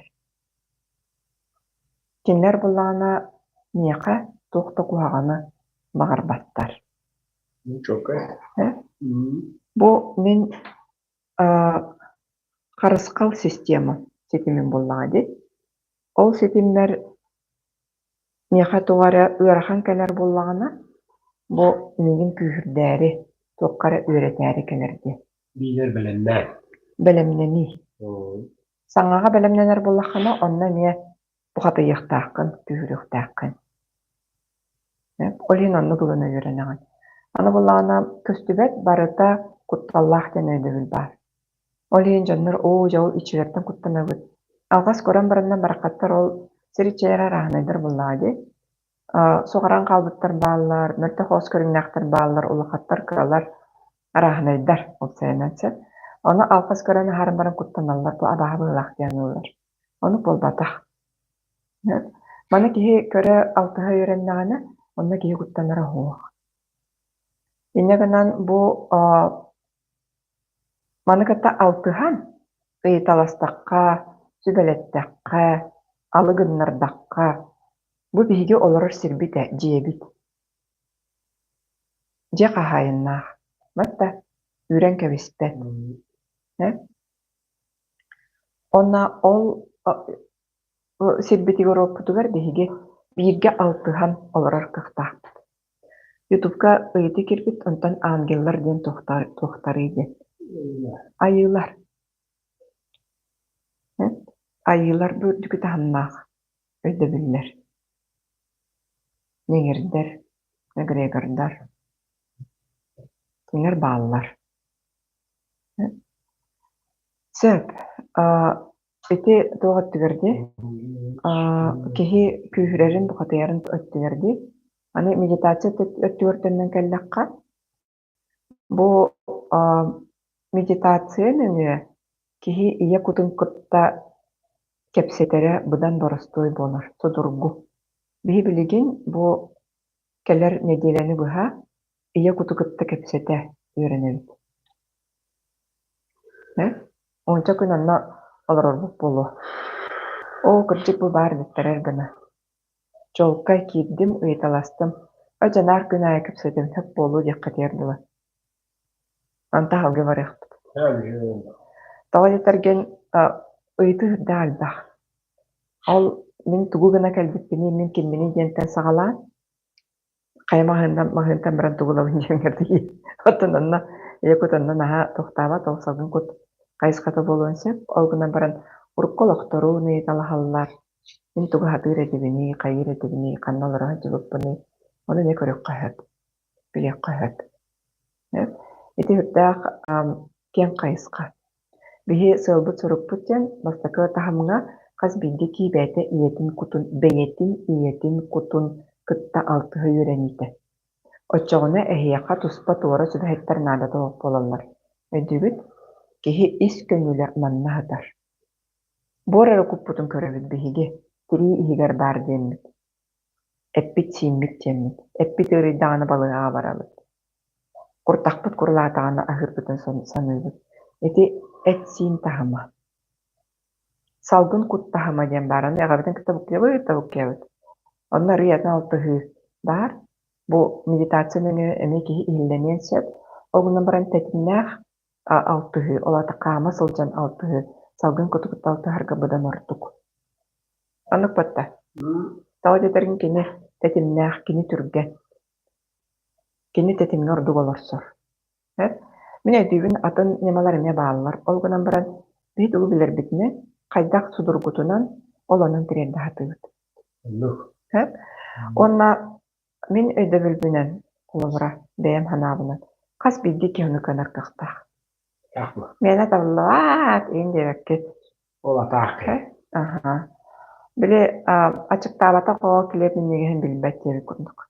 Кинилэр буоллаҕына миэхэ туох да куһаҕаны баҕарбаттар. Бу мин харысхал система ситимин буоллаҕа дии. Ол ситимнэр миэхэ туох эрэ ыарахан кэлэр буоллаҕына, бу миигин күүһүрдээри, туохха эрэ үөрэтээри кэлэр диэн. Биилэр бэлэмнээн. Бэлэмнэнии. Саҥаҕа бэлэмнэнэр буоллаххына, онно эмиэ бухатыйыахтааххын, күүһүрүөхтээххин. Ол иһин оннук ылына үөрэнэҕин. Аны буоллаҕына, көстүбэт барыта кутталлаах диэн өйдөбүл баар. Ол иһин дьоннор оо, дьэ ол иччилэртэн куттанабыт. Алҕас көрөн бараннар бараххаттар ол сир иччилэрэ арааһынайдар буоллаҕа дии. Суҕаран хаалбыттар бааллар, мөлтөх оҕус көрүҥнээхтэр бааллар, улахаттар, кыралар, арааһынайдар уопсайынан сөп. Ону алҕас көрөн аһаран баран куттаналлар, бу абааһы быһыылаах диэн аныыллар. Ону буолбатах. Маны киһи көрө, алтыһа үөрэннэҕинэ, онно киһи куттанара суох. Инньэ гынан бу Маны кытта алтыһан, ыйыталастахха, сүбэлэттэххэ, алы гыннардахха, бу биһиги олорор сирбит ээ, дьиэбит. Дьиэ хаһаайыннаах, батта үүрэн кэбиспэт. Уонна ол сирбитигэр-уоппутугар биһиги бииргэ алтыһан олорор кыахтаахпыт. Ютубка ыйытыы киирбит, онтон ангеллар диэн туохтарый диэн. Айыылар. Айыылар бу үрдүкү таһымнаах өйдөбүллэр. Ньэҥирдэр, эгрегордар. Кинилэр бааллар. Сөп. Ити туох өттүгэр дии, киһи күүһүрэрин, бухатыйарын өттүгэр дии. Аны медитация өттүгэр төннөн кэллэххэ, бу медитация нөҥүө киһи ийэ кутун кытта кэпсэтэрэ быдан боростуой буолар, судургу. Биһи билигин бу кэлэр нэдиэлэни быһа ийэ куту кытта кэпсэтэ үөрэнэбит. Уонча күн онно олорорбут буолуо. Оо, кырдьык бу баар эбиттэрэр гына. Чуолкай киирдим, ыйыталастым. Дьанаар күн аайы кэпсэтим, сөп буолуо диэххитигэр дылы. Онто аһылгы барыахпыт. Тоҕо диэтэргин ыйытыы үрдээх элбэх. Ол мин тугу гына кэлбиппиний, мин кимминий диэнтэн саҕалаан Хайа маҕаһыынтан маҕаһыынтан баран тугу ылабын диэн кэрдии. Оттон онно ийэ кут онно наһаа тохтообот, ол салгын кут хайысхата буолуон сөп. Ол гынан баран урукку олохторун ыйыталаһаллар. Мин тугу сатыыр этибиний, хайыыр этибиний, ханна олоро сылдьыбыппыный, ону эмиэ көрүөххэ сөп, билиэххэ сөп. Ити сүрдээх киэҥ хайысха. Биһи сыалбыт-сорукпут диэн бастакы таһымҥа хас биирдии киһи бэйэтэ ийэтин кутун, бэйэтин ийэтин кутун кытта алтыһа үөрэниитэ. Оччоҕуна эһиэхэ туспа туора сүбэһиттэр наадата суох буолаллар. Өйдүүгүт? Киһи ис көҥүлэ манна сытар. Буор эрэ куппутун көрөбүт биһиги, тирии иһигэр баар диэммит. Эппит-сииммит диэммит. Эппит ыарыйдаҕына балыыһаҕа барабыт. Куртахпыт курулаатаҕына аһыырбытын саныыбыт. Ити эт-сиин таһыма. Салгын кут таһыма диэн баар. Аны эҕэбитин кытта буккуйабыт да буккуйабыт. Онно арыый атын алтыһыы баар. Бу медитация нөҥүө эмиэ киһи иһиллэниэн сөп. Ол гынан баран тэтимнээх алтыһыы, ол аата хаама сылдьан алтыһыы, салгын куту кытта алтыһарга быдан ордук. Оннук батта. Тоҕо диэтэргин кини тэтимнээх, кини түргэн. Кини тэтимҥэ ордук олорсор. Мин өйдүүбүн атын ньымалар эмиэ бааллар. Ол гынан баран биһи тугу билэрбитинэн, хайдах судургутунан ол онон тириэрдэ сатыыбыт. Уонна мин өйдөбүлбүнэн, холобура, бэйэм санаабынан, хас биирдии киһи ону кыанар кыахтаах. Миэнэ табыллыбат, иин диэбэккит. Ол атаах киһи. Аһа. Били аччыктаабатах оҕо килиэп минньигэһин билбэт диэбит курдук.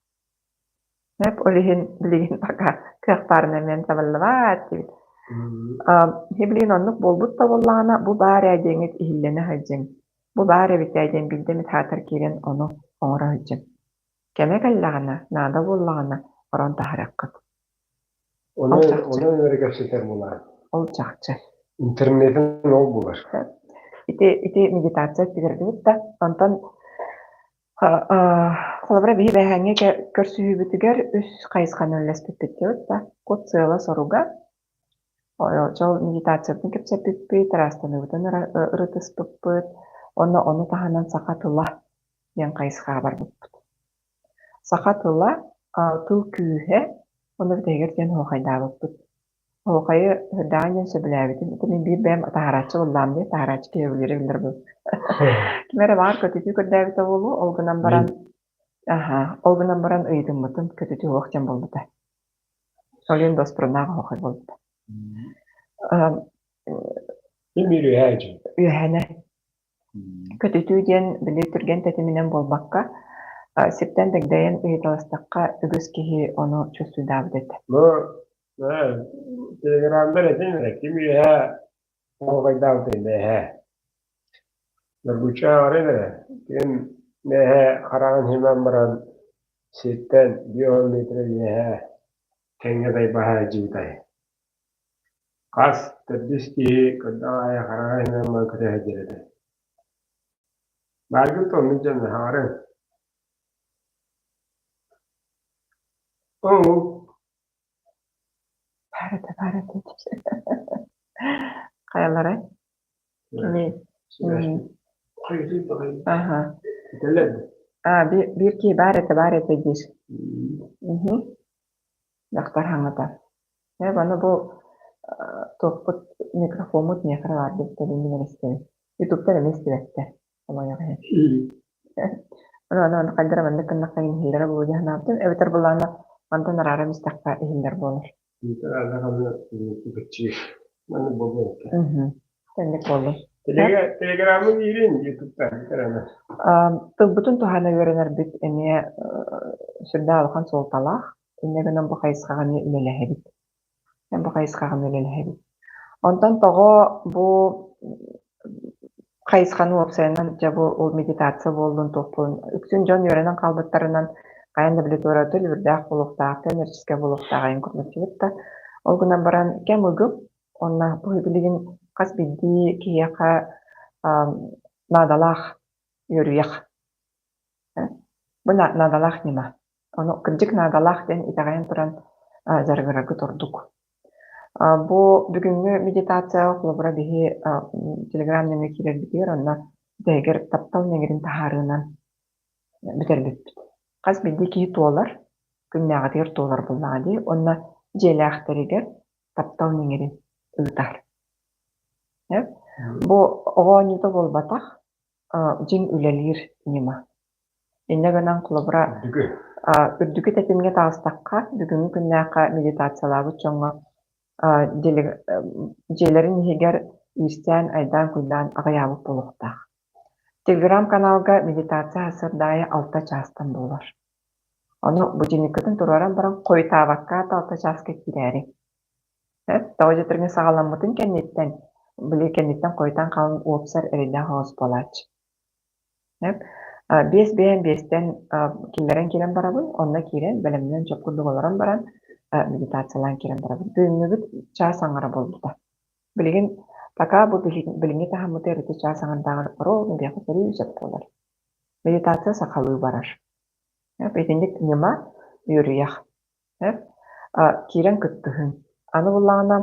Эп ол иһин билигин пока кыах баарынан эмиэ табыллыбат диэбит. Билигин оннук буолбут да буоллаҕына, бу баар ээ диэҥҥит иһиллэнэ сылдьыҥ. Бу баар эбит ээ диэн биирдэ эмит аатар киирэн ону оҥоро сылдьыҥ. Кэмэ кэллэҕинэ, наада буоллаҕына, орон таһаарыаххыт. Ону, Ол чахчы. ону эрэ кэпсэтэр буолаан. Ол чахчы. Интернетин ол булар. Ити, ити медитация өттүгэр да, онтон холобура биһи бэһээҥҥи көрсүһүүбүтүгэр үс хайысханы үллэспиппит диэбит да, кут сыала-соруга, Дьол медитациябытын кэпсэппиппит, ыраастаныыбытын ырытыспыппыт, уонна ону таһынан саха тыла диэн хайысхаҕа барбыппыт. Саха тыла, тыл күүһэ уонна бүтэһигэр диэн оһуохайдаабыппыт. Оһуохайы сүрдээҕин диэн сөбүлээбитим. Ити мин биир бэйэм таһаарааччы буоллаҕым дии, таһаарааччы киһи сөбүлүүрэ биллэр буолуо. Ким эрэ баҕар көтүтүү көрдөөбүтэ буолуо, ол гынан баран аһаа, ол гынан баран ыйытыммытым көтүтүү суох диэн буолбута. Ол иһин доспуруннаах оһуохай буолбута. Ким үөһээ дьин? Үөһээнэ. Көтүтүү диэн били түргэн тэтиминэн буолбакка, сиртэн дэгдэйэн ыйыталастахха үгүс киһи ону чувствуйдаабыт этэ. Бу телеграммар этин эрэ ким үөһээ оһуохайдаабытай мээһээ. Доргуччу ааҕарын эрэ ким мээһээ хараҕын химэн баран сиртэн 50 метр үөһээ тэҥҥэ дайбаһа дьиитай. Хас төрдүс киһи көрдөөх аайы хараҕа иһинэн баран көтө сылдьар этэ. Бааргын оннук дьон аһаҕарыҥ. Оо Баар этэ, баар этэ. Хайалара? Кини Аха. Аа, биир киһи баар этэ, баар этэ диир. Мгм. Дьахтар хаҥата. Ээ, аны бу туохпут микрофоммут миэхэ эрэ баар диэбиттэр мин эрэ истэбин. Ютубтан эмиэ истибэттэр. Хомойуох иһин. Ону аны аны хайдах эрэ маннык гыннахха иһиллэрэ буолуо дии санаабытым. Эбэтэр былаана мантан араара истэххэ иһиллэр буолар. Мгм. Тэнник буоллун. Телеграммын иирин ютубтан Тылбытын туһана үөрэнэрбит эмиэ сүрдээх улахан суолталаах. Инньэ гынан бу хайысхаҕа эмиэ үлэлэһэбит. Бу хайысхаҕа эмиэ үлэлэһэбит. Онтон тоҕо бу хайысханы уопсайынан дьэ бу ол медитация буоллун, туох буоллун, үксүн дьон үөрэнэн хаалбыттарынан хайаан да били туора төлөбүрдээх буолуохтаах, коммерческай буолуохтаах айан курдук да. Ол гынан баран кэм ыгым уонна бу билигин хас биирдии киһиэхэ наадалаах үөрүйэх. Бу наадалаах ньыма. Ону кырдьык наадалаах диэн итэҕэйэн туран дьарыгыраргыт ордук. Бу бүгүҥҥү медитацияҕа холобура биһи телеграм нөҥүө киирэрбитигэр онно бүтэһигэр таптал ньэҥирин таһаарыынан бүтэрбиппит. Хас биирдии киһи туолар, күннээҕитигэр туолар буоллаҕа дии уонна дьиэлээхтэригэр таптал ньэҥирин ыытар. Бу оҕо оонньуута буолбатах, дьиҥ үлэлиир ньыма. Инньэ гынан, холобура, үрдүкү тэтимҥэ таҕыстахха, бүгүҥҥү күннээххэ медитациялаабыт дьоҥҥо дьиэлэрин иһигэр иирсээн, айдаан-куйдаан аҕыйаабыт буолуохтаах. Телеграм-каналга медитация сарсыарда 6 чаастан буолар. Ону будильниккытын туруоран баран хойутаабакка 6 чааска киирээри. Тоҕо диэтэргэ саҕаламмытын кэнниттэн, били кэнниттэн хойутаан хаалан уопсар эрэйдээх оҕус буолааччы. Биэс биэһэн биэстэн киллэрэн киирэн барабын, онно киирэн бэлэмнэн чоп курдук олорон баран медитациялаан киирэн барабын. Бүгүҥҥүбүт чаас аҥара буолбута. Билигин пока бу билиҥҥи таһыммытыгар ити чаас аҥардааҕар ровно биэхэ сөрүү сөп буолар. Медитация сахалыы барар. Итинник ньыма үөрүйэх. Киирэн кыттыһыҥ. Аны буллаҕына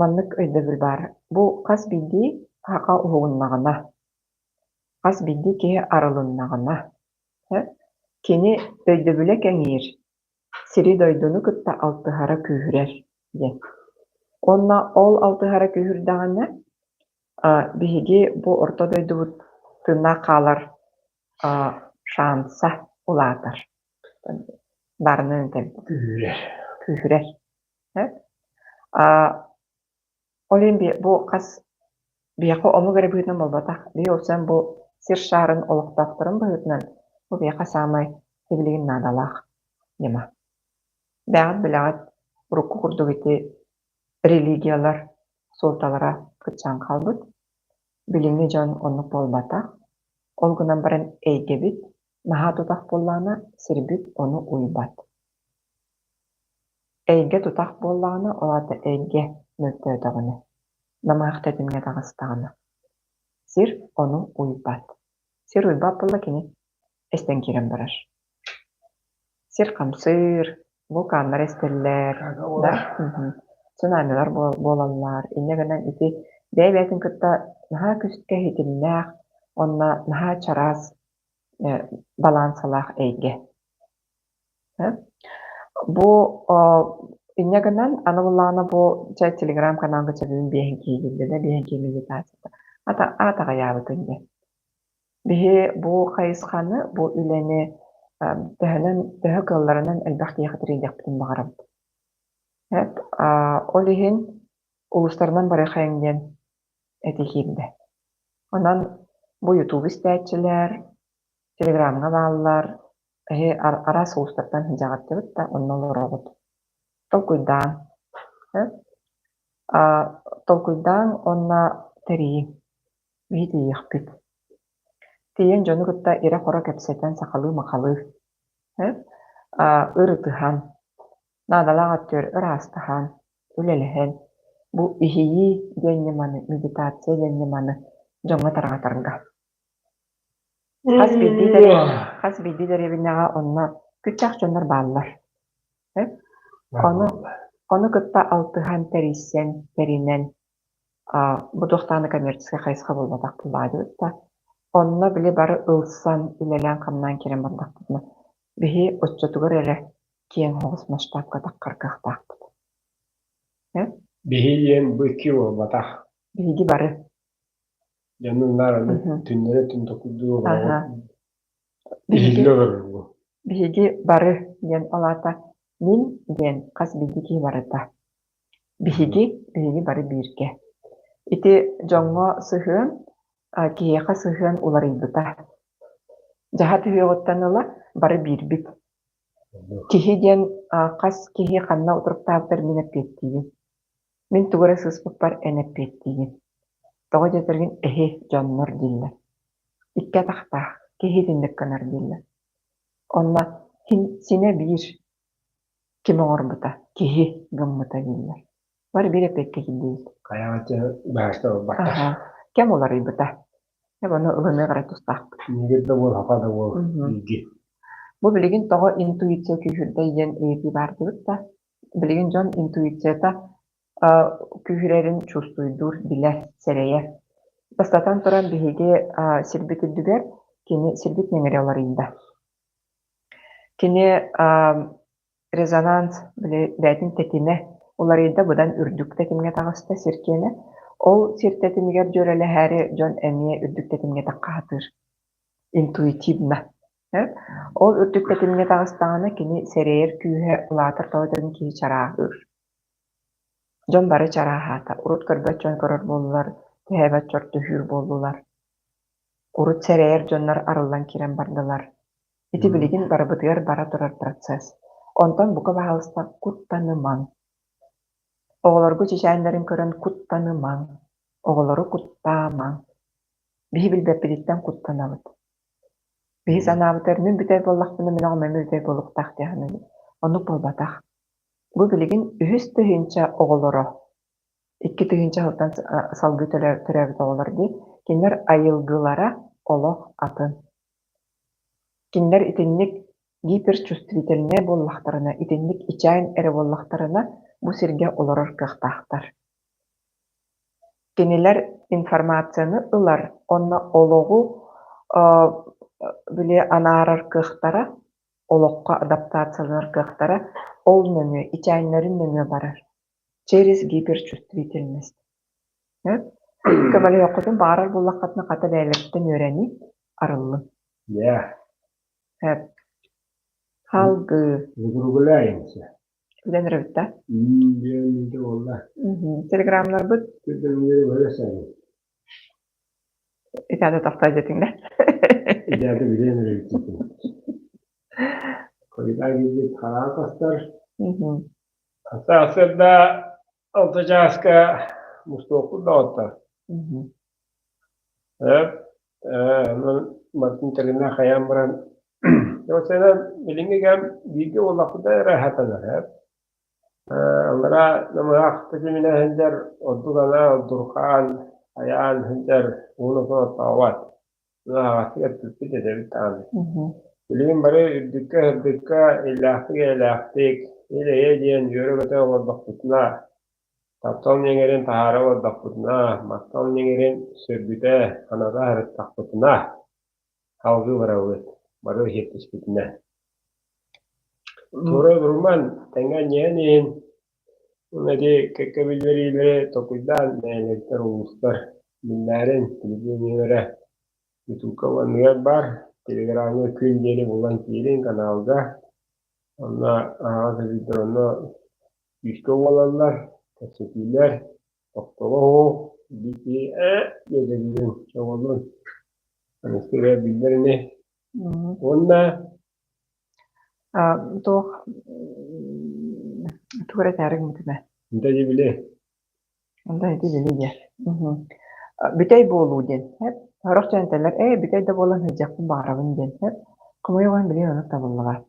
маннык өйдөбүл баар. Бу хас биирдии саха уһугуннаҕына, хас биирдии киһи арылыннаҕына, кини өйдөбүлэ кэҥиир, сири-дойдуну кытта алтыһара күүһүрэр диэн. Уонна ол алтыһара күүһүрдэҕинэ, биһиги бу орто дойдубут тыыннаах хаалар шанса улаатар. Баарынан этэбит. Күүһүрэр. Күүһүрэр. Ол иһин бу хас биһиэхэ омук эрэ быһыытынан буолбатах, биһи уопсайынан бу сир шаарын олохтоохторун быһыытынан бу биһиэхэ саамай сибилигин наадалаах ньыма. Бэйэҕит билэҕит, урукку курдук ити религиялар суолталара кыччаан хаалбыт. Билиҥҥи дьон оннук буолбатах. Ол гынан баран эйгэбит наһаа тутах буоллаҕына, сирбит ону уйбат. Эйгэ тутах буоллаҕына, ол аата эйгэ мөлтөөтөҕүнэ, намыһах тэтимҥэ таҕыстаҕына, сир ону уйбат. Сир уйбат буолла кини эстэн киирэн барар. Сир хамсыыр, вулканнар эстэллэр, да, цунамилар буолаллар. Инньэ гынан ити бэйэ-бэйэтин кытта наһаа күүскэ ситимнээх уонна наһаа чараас балаансалаах эйгэ. Бу инньэ гынан аны буллаҕына бу чэ телеграм-каналга чэбүүн биэһин киһи да биэһин киһи медитацията аатаҕайаабытын диэн. Биһи бу хайысханы, бу үлэни төһөнөн төһө кыалларынан элбэх киһиэхэ тэрийиэхпитин баҕарабыт. Ол иһин улуустарынан барыахайыҥ диэн этии киирдэ. Онон бу ютуб истээччилэр, телеграмҥа бааллар, эһи араас улуустартан сылдьаҕыттыбыт да онно олороҕут. Толкуйдааҥ. Толкуйдааҥ уонна тэрийиҥ. Биһи тиийиэхпит. Тиийэн дьону кытта ирэ-хоро кэпсэтэн сахалыы-махалыы ырытыһан, наадалаах өттүгэр ыраастаһан, үлэлэһэн, бу иһийии диэн ньыманы, медитация диэн ньыманы дьоҥҥо тарҕатарга. Хас биирдии хас биирдии дэриэбинэҕэ онно күччэх дьоннор бааллар. Ону, ону кытта алтыһан, тэрийсэн, тэринэн бу туохтааны коммерческай хайысха буолбатах буоллаҕа да, онно били бары ылсан, үлэлээн-хамнаан киирэн бардахпытына, биһи оччотугар эрэ киэҥ оҕус масштабка таххар кыахтаахпыт. Биһи диэн бу икки буолбатах. Биһиги бары. Дьонун наар аны түннэрэ түн токуйдуу олороҕут. Иһиллэ олорор бу. Биһиги бары диэн ол аата мин диэн хас биирдии киһи барыта. Биһиги, биһиги бары бииргэ. Ити дьоҥҥо сыһыан, киһиэхэ сыһыан уларыйбыта. Дьаһа түһүөҕүттэн ыла бары биирбит. Киһи диэн хас киһи ханна утуруктаабытар мин эппиэттиибин. Мин тугу эрэ сыыспыппар эн эппиэттиигин. Тоҕо диэтэргин эһи дьоннор дииллэр. Икки атахтаах, киһи итинник гынар дииллэр. Онно синэ биир ким оҥорбута, киһи гыммыта дииллэр. Бары биир эппиэккэ киирдибит. Хайаҕаччы баһаста ылбаттар. Кэм уларыйбыта. Дьэ, ону ылыныах эрэ тустаахпыт. Нигер да буол, хака да буол, биирги. Бу билигин тоҕо интуиция күүһүрдэ диэн ыйытыы баар дибит да, билигин дьон интуицията күүһүрэрин чувствуйдуур, билэр, сэрэйэр. Бастатан туран, биһиги сирбит үрдүгэр кини сирбит нэҥирэ уларыйда. Кини резонанс били бэйэтин тэтимэ уларыйда быдан үрдүк тэтимҥэ таҕыста сир киэнэ. Ол сир тэтимигэр дьүөрэлэһээри дьон эмиэ үрдүк тэтимҥэ таххаһатыыр. Интуитивно. Ол үрдүк тэтимҥэ таҕыстаҕына кини сэрэйэр күүһэ улаатар тоҕо диэн киһи чарааһыыр. Дьон бары чарааһаата. Урут көрбөт дьон көрөр буоллулар, түһээбэт дьон түһүүр буоллулар. Урут сэрэйэр дьоннор арыллан киирэн бардылар. Ити билигин барыбытыгар бара турар процесс. Онтон бука баһаалыста куттанымаҥ. Оҕолоргут чэчээннэрин көрөн куттанымаҥ. Оҕолору куттаамаҥ. Биһи билбэппититтэн куттанабыт. Биһи санаабытыгар мин бүтэй буоллахпына мин оҕом эмиэ бүтэй буолуохтаах дии саныыбын. Оннук буолбатах. Бу билигин үһүс тыһыынча оҕолоро 2000 сылтан салгыы төрөөбүт оҕолор дии, кинилэр айылгылара олох атын. Кинилэр итинник гиперчувствительнай буоллахтарына, итинник ичээн эрэ буоллахтарына, бу сиргэ олорор кыахтаахтар. Кинилэр информацияны ылар уонна олоҕу били анаарар кыахтара, олоххо адаптацияланар кыахтара ол нөҥүө, ичээннэрин нөҥүө барар. Через гиперчувствительность. Көмөлөһүөххүтүн баҕарар буоллаххытына хата бэйэлэриттэн үөрэниҥ, арыллыҥ. Yeah. Салгыы. Закругляемся. Билэн эрэбит да? Диэн буолла. Телеграммнарбыт. Итаада тахта дьэтиҥнэ. Итаада билэн эрэбит. Койда киирбит хараан тастар. Сарсыарда алта чааска мустуохпут доҕоттор. Онон барытын тэринэ хайаан баран Уопсайынан билиҥҥи кэм бииргэ буоллахпыта эрэ сатанар ээ. Аллараа намыһах тэтиминэн сылдьар, ордук анаа ордурҕаан, хайаан сылдьар уһун отон оттообот. Аһаҕастык эппиппит этэбит даҕаны. Билигин бары үрдүккэ, сырдыкка, иллээхтик-эйэлээхтик, ил-эйэ диэн үөрэ-көтө олордохпутуна, таптал ньэҥирин таһаара олордохпутуна, махтал ньэҥирин сөргүтэ, ханата сырыттахпытына, салгыы барабыт, бары иһиттиспитинэ. Туора Бурман тэҥҥэ анньыһан иһин, уонна ити кэккэ биллэриилэри толкуйдаан нэһилиэктэр, улуустар биллээрин, телевидениелэрэ Ютубка уонныгар баар, Телеграмҥа күн диэни булан киириҥ каналга, онно аһаҕас эфирдэр онно күүскэ буолаллар, кэпсэтиилэр, тохтобо суох, бити ээ диэтэбиин чоҕулун аныгыскы биллэр ини. Уонна Туох тугу эрэ этээри гыммытым ээ. Интэ дии били. Онтон ити били диэн. Бүтэй буолуу диэн. Сорох дьон этэллэр, ээ бүтэй да буолан сылдьыахпын баҕарабын диэн. Хомойуох иһин билигин оннук табыллыбат.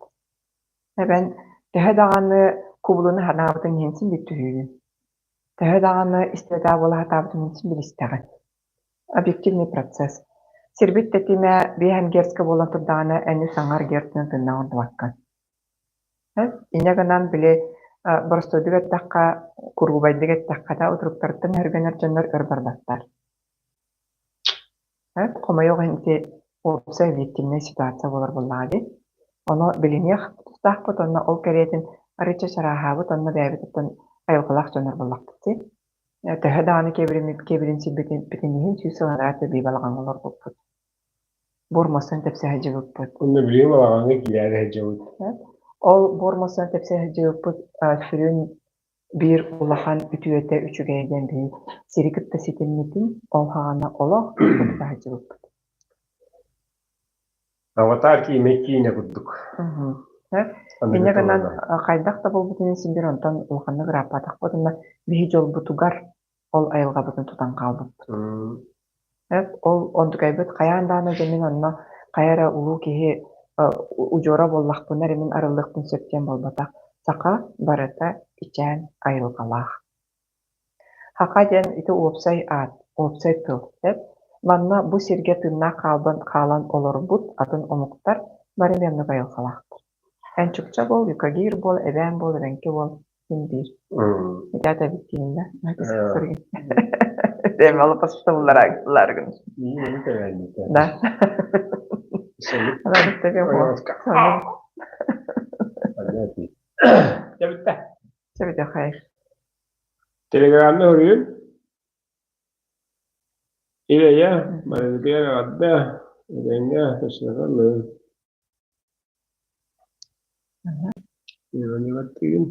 Эбэн төһө даҕаны кубулуну санаабытыҥ иһин син биир түһүүгүн. Төһө даҕаны истибэтэх буола сатаабытыҥ иһин син биир истэҕин. Объективный процесс. Сирбит тэтимэ биэһэн герцка буолан турдаҕына, эн үс аҥар герцынан тыыннаах ордубаккын. Инньэ гынан, били, боростуойдук эттэххэ, куруубайдык эттэххэ да, утуруктарыттан өһүргэнэр дьоннор өр барбаттар. Хомойуох иһин ити уопсай объективнай ситуация буолар буоллаҕа дии. Ону билиниэх тустаахпыт уонна ол кэриэтин арыычча чарааһаабыт уонна бэйэбититтэн айылҕалаах дьоннор буоллахпыт дии. Төһө даҕаны киэбиринсийбитин иһин 100 сыл анараа төбүү балаҕаҥҥа олорбуппут. Буор муостан тэпсэ сылдьыбыппыт. Онно билигин балаҕаҥҥа киирээри сылдьабыт. Ол буор муостан тэпсэ сылдьыбыппыт сүрүн биир улахан үтүөтэ үчүгэйэ диэн биһи сири кытта ситиммитин ол саҕана олох тута сылдьыбыппыт. Аватар киинэ киинэ курдук. Инньэ гынан хайдах да буолбутун син биир онтон улаханнык ырааппатахпыт уонна биһи дьолбутугар ол айылҕабытын тутан хаалбыппыт. Ол онтукайбыт хайаан даҕаны дьэ мин онно хайа эрэ улуу киһи удьуора буоллахпына эрэ мин арыллыахпын сөп диэн буолбатах. Саха барыта ичээн айылҕалаах. Саха диэн ити уопсай аат, уопсай тыл. Манна бу сиргэ тыыннаах хаалбан хаалан олорбут атын омуктар бары эмиэ оннук айылҕалаахтар. Эн чукча буол, юкагир буол, эбээн буол, эбэҥки буол син биир. Итата биттииннэ. Темалапастылларгын. Да. Чэбитэ Телеграмма өрүүн Ил-эйэ, барыгытыгар эҕэрдэ, этэҥҥэ көрсүөххэ. Иван Ивановтыын.